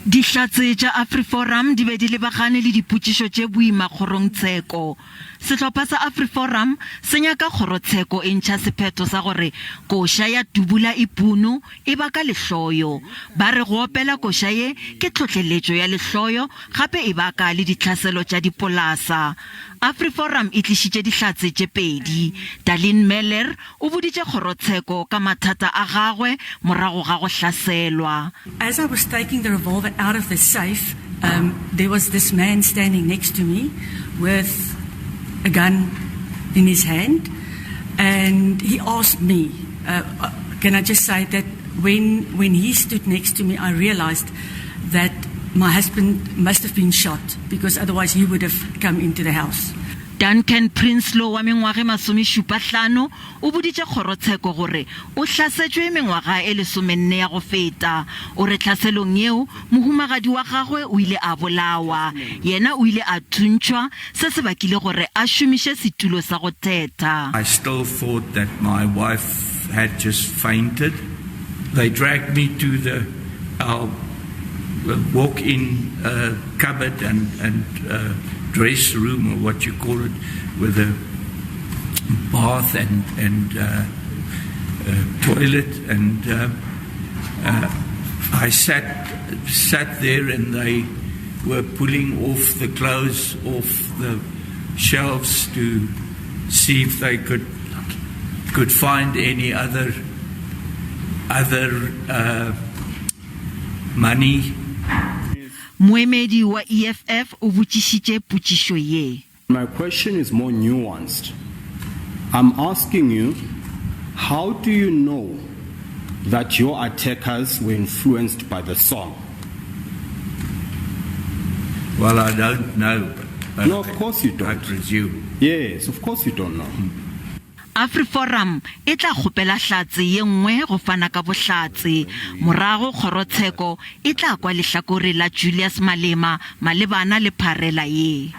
Dihlatse tša AfriForum di be di lebagane le dipotšišo tše boima kgorongtsheko. Sehlopha sa AfriForum se nyaka kgorotsheko e ntšha sephetho sa gore koša ya Dubula Ipunu e baka lehloyo. Ba re go opela koša ye ke tlhohleletšo ya lehloyo gape e baka le ditlhaselo tša dipolasa. AfriForum e tlišitše dihlatse tše pedi. Daleen Meller o boditše kgorotsheko ka mathata a gagwe morago ga go hlaselwa. As I was taking the revolver out of the safe, um, there was this man standing next to me with a gun in his hand, and he asked me, uh, uh can I just say that when, when he stood next to me, I realized that my husband must have been shot because otherwise he would have come into the house. Duncan Prinsloo wa mengwaga e masomešupahlano o boditše kgorotsheko gore o hlasetšwe mengwaga e lesomenne ya go feta. O re tlhaselong yeo, mohumagadi wa gagwe o ile a bolawa, yena o ile a thuntšhwa, se se bakile gore a šomiše setulo sa go thetha. I still thought that my wife had just fainted. They dragged me to the our walk-in uh, cupboard and, and uh, dress room or what you call it with a bath and, and uh, uh, toilet and uh, uh, I sat sat there and they were pulling off the clothes off the shelves to see if they could could find any other other uh, money. Moemedi wa EFF o botšišitše potšišo ye. My question is more nuanced. I'm asking you, how do you know that your attackers were influenced by the song? Well, I don't know. But, but no, of course you don't. I presume. Yes, of course you don't know. AfriForum e tla kgopela hlatse ye nngwe go fana ka bohlatse. Morago kgorotsheko e tla kwa lehlakore la Julius Malema malebana le pharela ye.